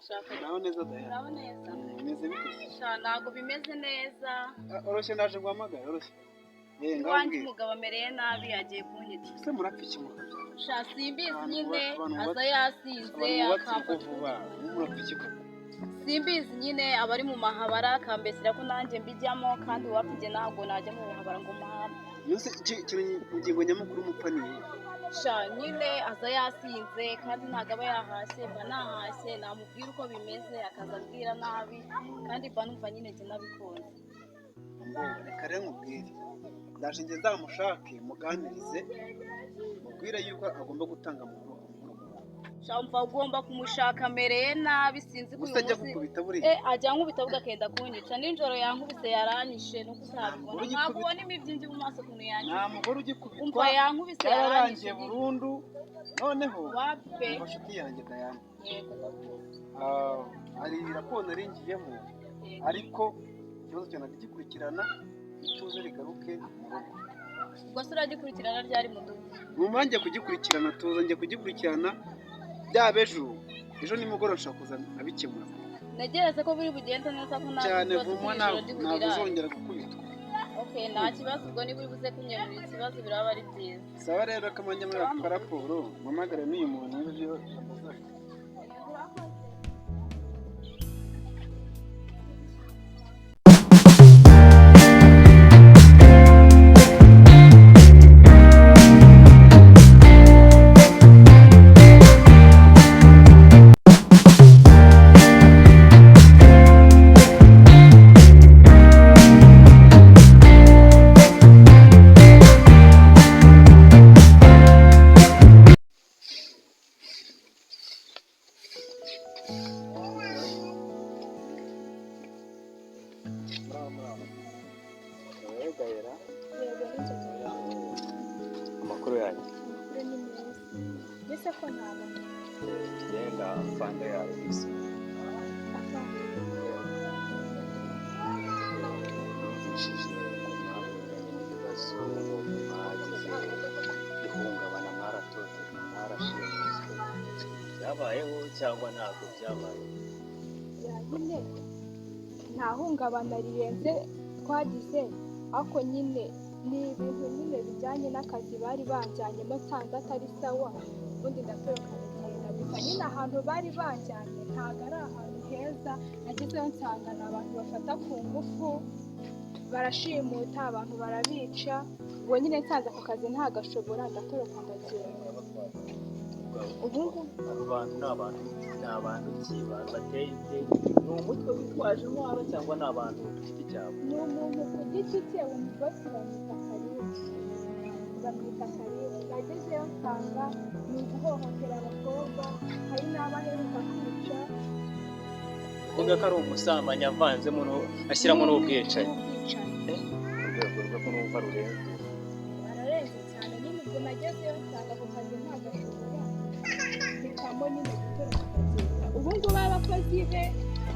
Naho neza Dayana. Uraho neza. Bimeze bite? Sha ntabwo bimeze neza. Oroshye ndaje guhamagara oroshye. Iwanjye umugabo amereye nabi agiye kunyica. Ese murapfa iki mukabyara? Sha simbizi nyine aza yasinze akamfata vuba. Murapfa iki koko? Simbizi nyine aba ari mu mahabara akambesera ko nanjye mbijyamo kandi uwapfa njye ntabwo najya mu mahabara ngo muhabe. Yose ingingo nyamukuru mupfa ni iyihe? Sha nyine aza yasinze kandi ntabwo aba yahashye, mba nahashye namubwira uko bimeze akaza ambwira nabi kandi mba numva nyine njye nabikunze. Reka rero nkubwire, ndaje njye nzamushake muganirize mubwire yuko agomba gutanga amahoro. Sha mva ugomba kumushaka amereye nabi sinzi ko uyu munsi ajya ankubita ahubwo akenda kunyica nijoro yankubise yaranyishe nuko utabibona ntabwo ubona imibyimbi mu maso ukuntu yanyishe. Nta mugore ugikubitwa umva yankubise yaranyishe burundu. Noneho inshuti yanjye Dayana hari raporo nari ngiyemo ariko ikibazo cyane ndagikurikirana ituze rigaruke mu rugo. Ubwo se uragikurikirana ryari mudugudu? Numva ngiye kugikurikirana tuza ngiye kugikurikirana byaba ejo ejo nimugoroba nshobora kuza nkabikemura. Ntegereze ko biri bugende neza ko nta cyane vuba ntabwo uzongera gukubitwa. Okay, nta kibazo ubwo niba uri buze kunyemura ikibazo biraba ari byiza. Saba rero kamanjye muri aka raporo mpamagare n'uyu muntu w'ibyo amuzaga. Amakuru yanyu genda fanda yawe gusa numvishije ngo mwahuranye n'ibibazo mwagize ihungabana mwaratotejwe mwarashimuswe byabayeho cyangwa ntabwo byabaye? Nyine nta hungabana rirenze twagize ariko nyine ni ibintu nyine bijyanye n'akazi bari banjyanyemo nsanze atari sawa ubundi ndatoroka ndagenda. Gusa nyine ahantu bari banjyanye ntabwo ari ahantu heza, nagezeyo nsanga ni abantu bafata ku ngufu barashimuta abantu barabica, ubwo nyine nsanze ako kazi ntagashobora ndatoroka ndagenda. Ubu abo bantu ni abantu ki bateye ite? Ni umutwe witwaje intwaro cyangwa ni abantu ku giti cyabo? Ni umuntu ku giti cye, bose bamwita Karibu, bamwita Karibu. Nagezeyo nsanga ni uguhohotera abakobwa, hari n'abo aheruka kwica. Uvuga ko ari umusambanyi avanzemo ashyiramo n'ubwicanyi. Urwego rwe ko numva rurenze. Ararenze cyane nyine ubwo nagezeyo nsanga ako kazi ntagashobora mpitamo nyine gutoroka ndagenda. Ubu ngubu abakozi be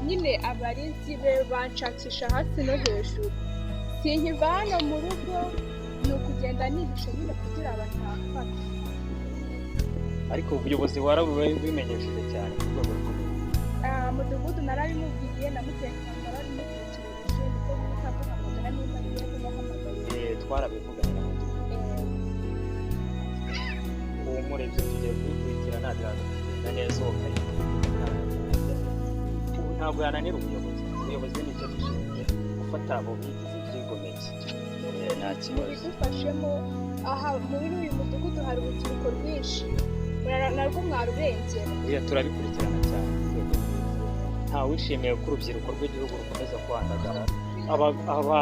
nyine abarinzi be banshakisha hasi no hejuru, sinkiva hano mu rugo ni ukugenda nihishe nyine kugira batamfata. Ariko ubuyobozi warabimenyesheje cyane ku rwego rw'ubuyobozi? Mudugudu narabimubwiye namutekano narabimutekereje niko guhita amuhamagara nimba ari we yahamagaye. Twarabivuganye na mudugudu. Humura ibyo tugiye kubikurikirana biraza kugenda neza uwo kayitwa ntabwo yananira ubuyobozi. Ubuyobozi nicyo dushinzwe gufata abo bigize ibyigomeke. Nta kibazo. Bidufashemo aha muri uyu mudugudu hari urubyiruko rwinshi narwo mwarurengera. Oya turabikurikirana cyane. Nta wishimiye ko urubyiruko rw'igihugu rukomeza kwandagara aba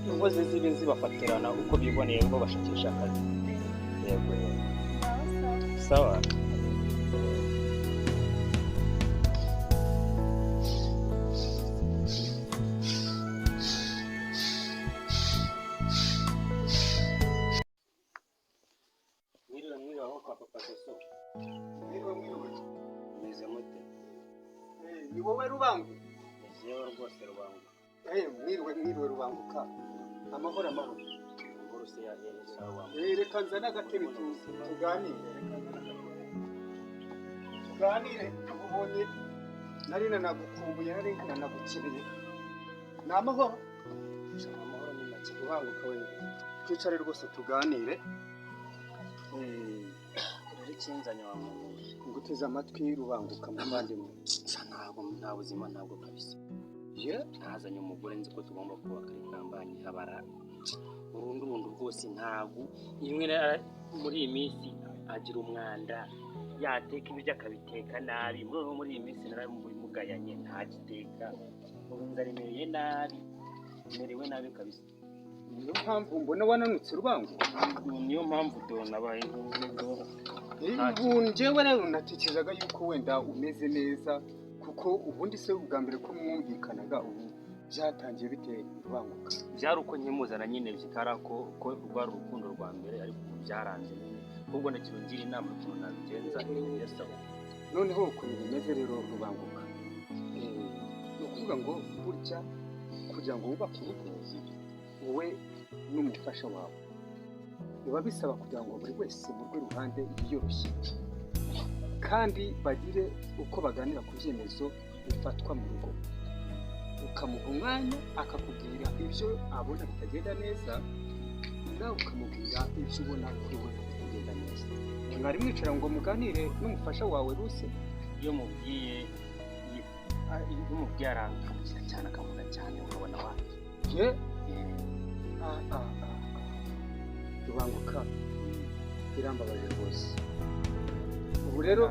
inkozi zibi zibafatirana uko biboneye ngo bashakisha akazi. Yego yego. Sawa. Mwiriwe mwiriwe aho kwa Papa Soso. Mwiriwe mwiriwe. Meze mute? Ni wowe Rubangu? Jewe rwose Rubangu. Mwiriwe mwiriwe Rubanguka. Amahoro amahoro. Amahoro se yahereje sawa. Reka nzane agatebe tuganire. Tuganire tubonye. Nari nanagukumbuye, nari nanagukeneye. Ni amahoro? Amahoro ni make. Rubanguka we, twicare rwose tuganire. Rero ikinzanye wa muntu, Nguteze amatwi, Rubanguka muvandimwe. Sha ntabwo nta buzima, ntabwo kabisa. Ye? Nazanye umugore nzi ko tugomba kubaka ikambani habara burundu burundu rwose, ntabwo imwe muri iyi minsi agira umwanda, yateka ibiryo akabiteka nabi. Muri iyi minsi naramugayanye, ntagiteka. Ubu inzara imereye nabi, merewe nabi kabisa. Niyo mpamvu mbona wananutse, Rubanguka. Niyo mpamvu do nabaye nk'ubu. Ubu njyewe rero natekerezaga yuko wenda umeze neza, kuko ubundi se ubwa mbere ko mwumvikanaga, ubu byatangiye bite, Rubanguka? Byari uko nkimuzana nyine, bikara ko rwari urukundo rwa mbere, ariko ubu byaranze nyine. Ahubwo ndagira ungira inama ukuntu nabigenza ibintu biyasaba. Noneho ukuntu bimeze rero, Rubanguka, ni ukuvuga ngo burya kugira ngo wubake urugo wowe n'umufasha wawe, biba bisaba kugira ngo buri wese mu rwe ruhande yiyoroshye, kandi bagire uko baganira ku byemezo bifatwa mu rugo. Ukamuha umwanya akakubwira ibyo abona bitagenda neza, nawe ukamubwira ibyo ubona kuri we bitagenda neza. Mwari mwicara ngo muganire n'umufasha wawe Ruse? Iyo mubwiye, iyo mubwiye arankabukira cyane, akavuga cyane, ukabona wapi. Ye? Ah, ah, ah, ah. Rubanguka, birambabaje rwose. Ubu rero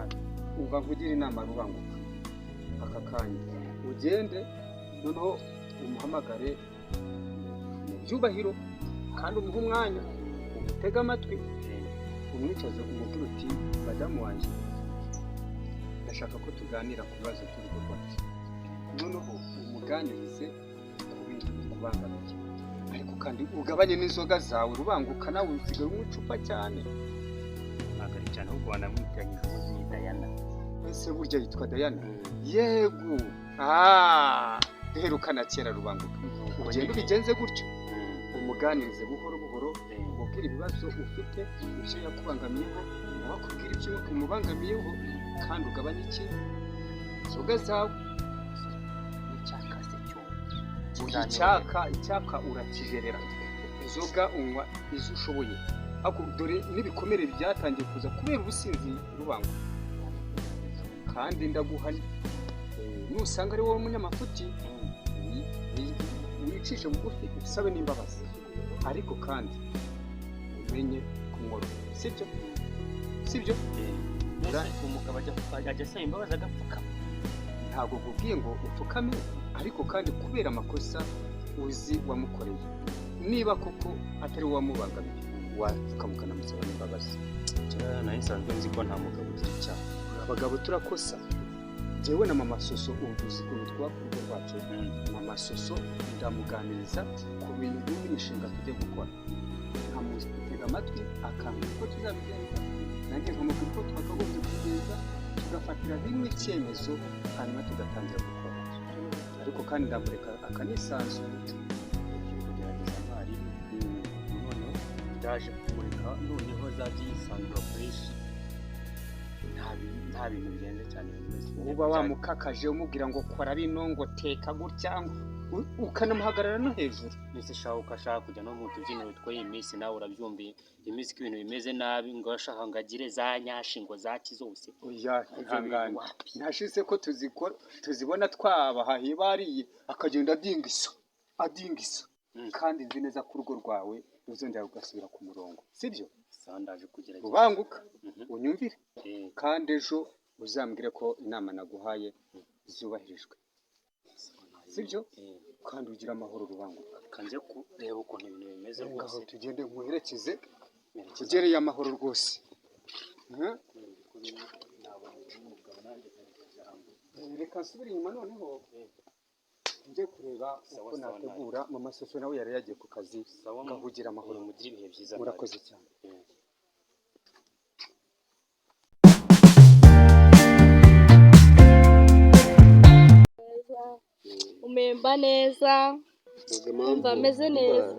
umva nkugira inama, Rubanguka. Aka kanya ugende noneho umuhamagare mu byubahiro, kandi umuhe umwanya, umutege amatwi, umwicaze, umubwire uti: "Madamu wanjye, ndashaka ko tuganira ku bibazo by'urugo rwacu." Noneho umuganirize ku bintu bikubangamiye, ariko kandi ugabanye n'inzoga zawe, Rubanguka. Nawe usigaye unywa icupa cyane. Ntabwo ari cyane, ahubwo wanamwitiranyije, ubundi ni Dayana. Ese burya yitwa Dayana? Yego, ah, duherukana kera, Rubanguka. Ugenda ubigenze gutyo, umuganirize buhoro buhoro, umubwire ibibazo ufite, ibyo yakubangamiyeho, nawe akubwira ibyo umubangamiyeho, kandi ugabanye iki? Inzoga zawe. N'icyaka se cyo? Icyaka urakijerera. Inzoga unywa izo ushoboye, ariko dore n'ibikomere byatangiye kuza kubera ubusinzi, Rubanguka. Kandi ndaguhanye, nusanga ari wowe munyamafuti, wicishe bugufi usabe n'imbabazi, ariko kandi umenye kumworohera. Sibyo? Sibyo? Mbese umugabo ajya asaba imbabazi agapfukama? Ntabwo nkubwiye ngo upfukame, ariko kandi kubera amakosa uzi wamukoreye, niba koko atari wowe wamubangamiye, wapfukama ukanamusaba n'imbabazi. Kera nari nsanzwe nzi ko nta mugabo ugira icyaha. Abagabo turakosa. Njyewe na mama Soso, ubu tuzi ukuntu twubaka urugo rwacu. Mama Soso ndamuganiriza ku bintu n'imishinga tujya gukora, nkamutega amatwi akambwira uko tuzabigenza, nanjye nkamubwira uko twakagombye kubigenza, tugafatira rimwe icyemezo, hanyuma tugatangira gukora. Ariko kandi ndamureka akanisanzura. Ngiye kugerageza mwarimu. Noneho ndaje kumureka, noneho azajya yisanzura fresh, nta bintu birenze cyane bimeze. Uba wamukakaje, umubwira ngo kora bino, ngo teka gutya, ukanamuhagarara no hejuru. Mbese shaka ukashaka kujya no mu tubyiniro tw'iyi minsi, nawe urabyumviye iyi minsi ko ibintu bimeze nabi, ngo ashaka ngo agire za nyashi, ngo zaki zose. Oya, Ibyo bintu ihangane. wapi. Ntashize ko tuzikora, tuzibona twabahahiye bariye, akagenda adingisa adingisa. Kandi nzi neza ko urugo rwawe ruzongera rugasubira ku murongo, sibyo? Sawa, ndaje kugerageza. Rubanguka, unyumvire. Eh. Kandi ejo uzambwire ko inama naguhaye zubahirijwe, sibyo? Eh. Kandi ugira amahoro, Rubanguka. Kanze kureba ukuntu ibintu bimeze Ngaho rwose. tugende nkuherekeze. Merekeza. Ugereye amahoro rwose. Reka nsubire inyuma noneho njye kureba Sawa, uko sawa, nategura. Mama Soso nawe yari yagiye ku kazi. Sawa. Ngahugira amahoro. Mugire ibihe byiza. Murakoze cyane. Eh. Umemba neza. Umva ameze neza.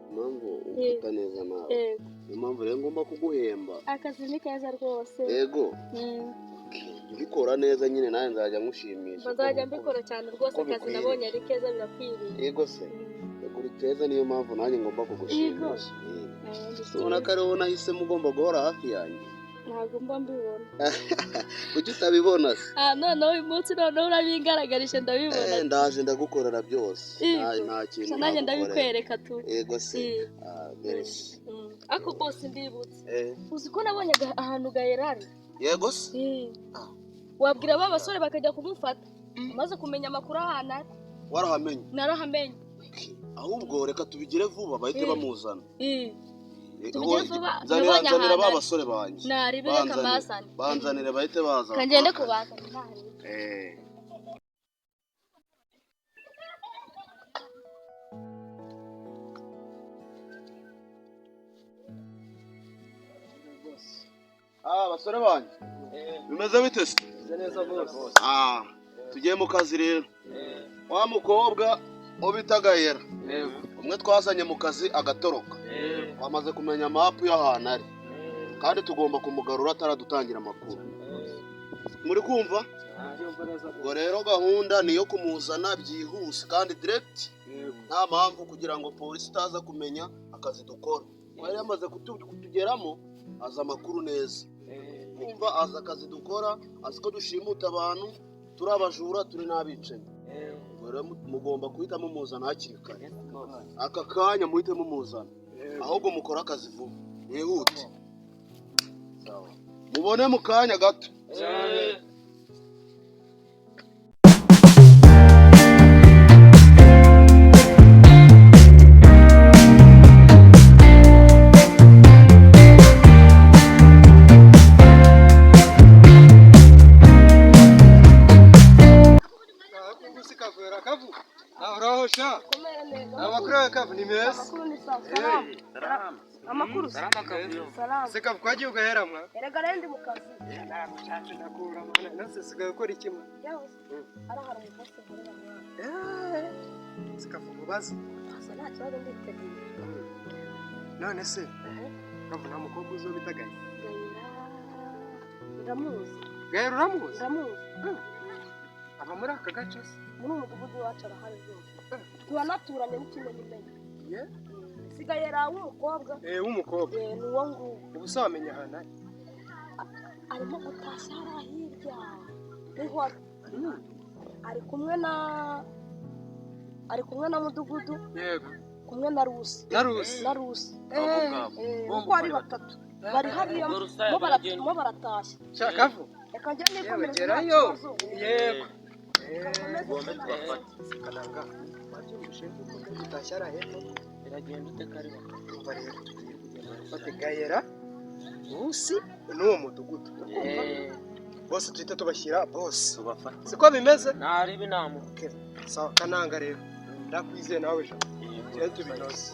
Impamvu umfata neza nawe, Yego. niyo mpamvu rero ngomba kuguhemba. Akazi ni keza rwose. Yego. Jya ubikora neza nyine, nawe nzajya nkushimisha. Nzajya mbikora cyane rwose, Uko akazi bikwiriye. nabonye ari keza, birakwiriye. Yego se, uri keza, niyo mpamvu nanjye ngomba kugushimisha. Ubona ko ariwo nahisemo, ugomba guhora hafi yanjye. Ntabwo mba mbibona. Kuki utabibona se? Ah, noneho uyu munsi noneho urabingaragarije, ndabibona. Eh, ndaje ndagukorera byose. Yego. Nta kintu Gusa nanjye ntagukorera. ndabikwereka tu. Yego se. Eh. Ah, merci. Ako bose ndibutse, Eh, uzi ko nabonye ahantu Gayerari? Yego se. Wabwira ba basore bakajya kumufata, umaze kumenya amakuru ahantu ari. Warahamenye? Narahamenye. Ahubwo reka tubigire vuba, bahite bamuzana. Tubigire vuba, Nzanira nabonye nzanira ahantu ba ari. basore banjye. Naribi, reka Banzanire. mbazane. Banzanire bahite baza. Kangende kubazana naribi. Eh. Ah, basore banjye, bimeze bite se? Neza bose. Ah, tugiye mu kazi rero. Wa mukobwa uwo bita Gayera, umwe twazanye mu kazi agatoroka, twamaze kumenya mapu y'ahantu ari, kandi tugomba kumugarura ataradutangira amakuru. Muri kumva? Ubwo rero gahunda ni iyo kumuzana byihuse kandi direct, nta mpamvu kugira ngo polisi itaza kumenya akazi dukora. Yari yamaze kutugeramo, azi amakuru neza. Kumva azi akazi dukora, azi ko dushimuta abantu, turi abajura, turi n'abicanyi. Ubwo rero mugomba guhita mumuzana hakiri kare, aka kanya muhite mumuzana. Ahubwo mukore akazi vuba, mwihute, mubone mu kanya gato. Kavu kavu, uraho sha? Amakuru yawe Kavu ni meza. Amakuru ni sawa. Salamu. Amakuru se? Salamu. Se Kavu, kwagiye ugahera mwa? Erega rero ndi mu kazi. Naramushatse ndakura mwana, nase sigaye ukora iki mwa? Yawe se, arahara umukozi nkorera mwana. Se Kavu, mubaze. Gusa nta kibazo, nditeguye. None se Kavu, nta mukobwa uzi uwo bita Gayera? Gayera ndamuzi. Gayera uramuzi? Ndamuzi. Aba muri aka gace se? Muri uyu mudugudu iwacu arahari rwose, turanaturanye n'ikimenyimenyi. Ye? Si Gayera w'umukobwa? Eh, w'umukobwa. Eh, ni uwo nguwo. Ubu se wamenya ahantu ari? Arimo gutashya hariya hirya, niho ari. Ari kumwe na mudugudu. Yego. Kumwe na Rusi. Na Rusi. Na Rusi. Abo ngabo. Eh, uko ari batatu bari hariya mo baratashya. Sha Kavu. Reka njye Yewe, nikomereze, nta gerayo. kibazo. Yego. Bombe tubafate. Kananga, wabyumvise yuko bari gutashya hariya hepfo? Biragenda ute karibu? Umva rero, tugiye kugenda dufate Gayera, Rusi n'uwo mudugudu. Urumva? Bose tuhita tubashyira bose. Tubafate. Siko bimeze? Ntareba inama. Okay. Sawa Kananga rero. Ndakwizeye nawe ejo. Tujye tubinoze.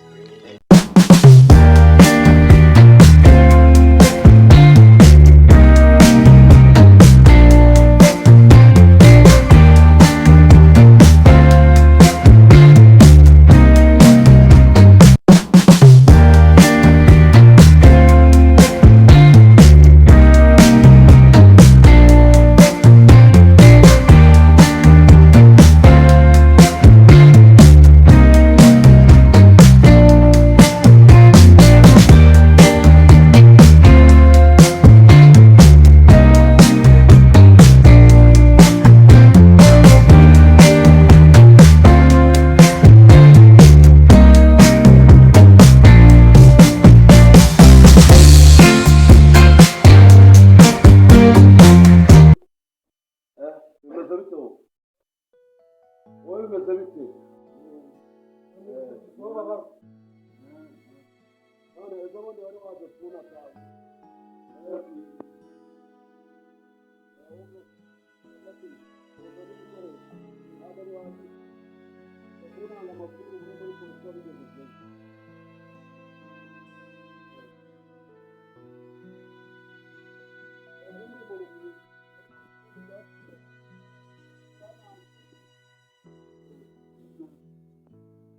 Bimeze bite wowe? Wowe bimeze bite? None ejo bundi wari waje kubona kawe.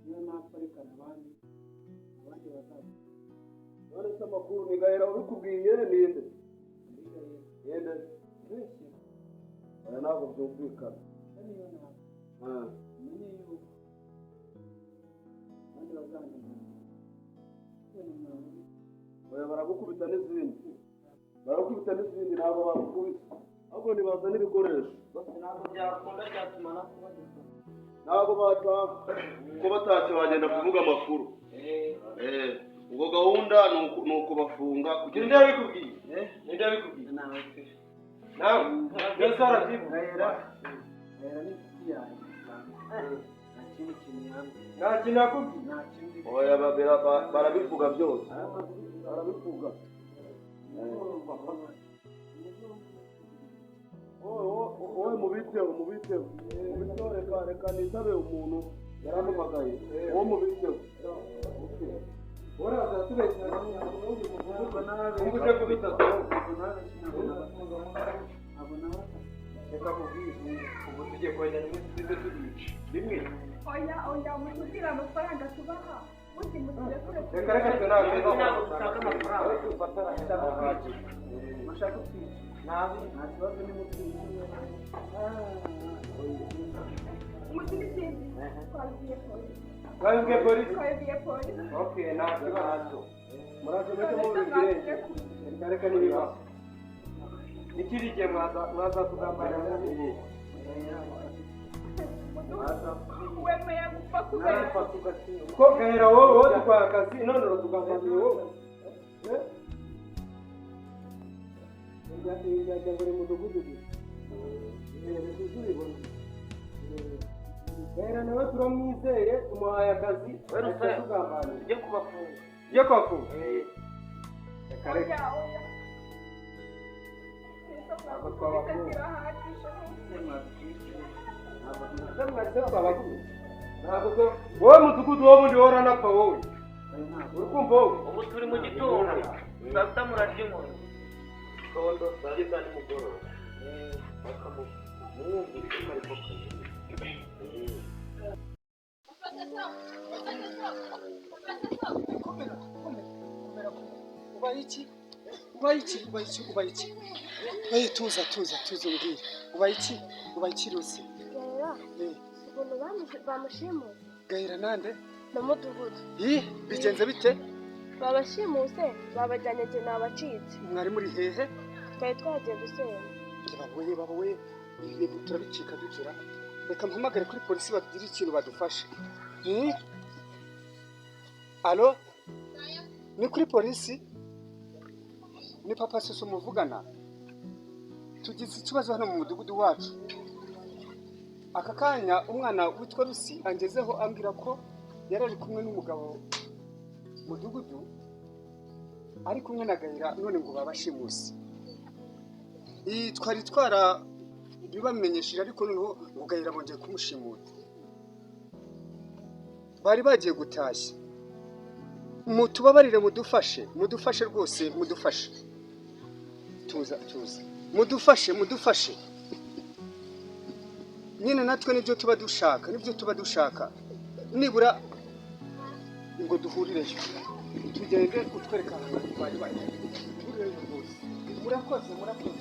Niyo mpamvu arikana abandi bazaza. None se amakuru ni Gahera ubikubwiye, ninde? Ninde? Benshi. Oya, ntabwo byumvikana. Niyo nabi. Umenye yuko abandi bazananirwa. Oya, baragukubita n'izindi, baragukubita n'izindi, ntabwo bagukubita, ahubwo ntibazana ibikoresho. Ntabwo byakunda, byatuma natwe badukora. Ntabwo bataha, ko batashye bagenda kuvuga amakuru. Ubwo gahunda ni ukubafunga kugira Ninde yabikubwiye? Ninde yabikubwiye? Nawe pe. Nawe byose warabyivuga. Gahera, Gahera ni inshuti yanjye. Nta kindi kintu yambwiye. Nta kintu yakubwiye? Nta kindi. Oya, barabivuga byose, barabivuga. Wowe mubiteho, mubiteho, mubiteho. Reka nitabe umuntu yarampamagaye. Wowe mubiteho. Uraza tubeshya ubu uje kubitatu. Reka kubwira, ubu tugiye kongera rimwe tuze tubica rimwe. Oya, oya, mutubwire amafaranga tubaha ubundi muturekure. Reka, reka, twe ntabwo Ntabwo dushaka amafaranga. Mushaka kwica? Nta kibazo, ni mutwica. Mutubwire ikindi, twabibwiye polisi. Twabibwiye polisi? Twabibwiye polisi. Okay, nta kibazo, muraze mujye mubibwire. Reka, reka, n'ibibazo ikindi gihe mwazatugambanira. Wemeye gupfa kubera Ko Gahera, wowe dukora akazi none uratugambaniye wowe. Eh? Ibi byajya buri mudugudu gusa. Ntujya ubibona. Gahera nawe turamwizeye, tumuhaye akazi. We Rusaya. Tugambanira. Tujye kubafunga. Tujye kubafunga? Reka, reka. Oya, oya. Ntabwo twabafunga. Birahagije. Ese twabafunga? Ntabwo wowe mudugudu wowe ubundi wowe uranapfa wowe. Uri kumva wowe? Ubu turi mu gitondo, saa sita murarya umuntu. Gitondo, saa sita, nimugoroba bakamumwumvise ko ariko kazi. Komera, komera, komera, komera. Ubaye iki? Ubaye iki? Ubaye iki? Ubaye iki? Oye, tuza, tuza, tuza umbwire. Ubaye iki? Ubaye iki, Rusi? Gahera, Eh, ukuntu bamushimuse. Gahera nande? Na mudugudu. Ih, bigenze bite? Babashimuse, babajyanye, njye nabacitse. Mwari muri hehe? Twari twagiye gusenga. Babawe, babawe, ibi bintu turabicika dukira. Reka mpamagare kuri polisi bagire ikintu badufashe. Alo? Ni kuri polisi? Ni papa Soso muvugana? Tugize ikibazo hano mu mudugudu wacu. Aka kanya umwana witwa Rusi angezeho ambwira ko yari ari kumwe n'umugabo mudugudu, ari kumwe na Gahera, none ngo babashimuse. Iyi twari twara bibamenyesheje, ariko noneho ngo Gahera bongeye kumushimuta. Bari bagiye gutashya. Mutubabarire, mudufashe, mudufashe rwose, mudufashe. Tuza, tuza, mudufashe, mudufashe nyine. Natwe nibyo tuba dushaka, nibyo tuba dushaka, nibura ngo duhurireyo, tugende utwereka ahantu bari bari, duhurireyo rwose. Murakoze, murakoze.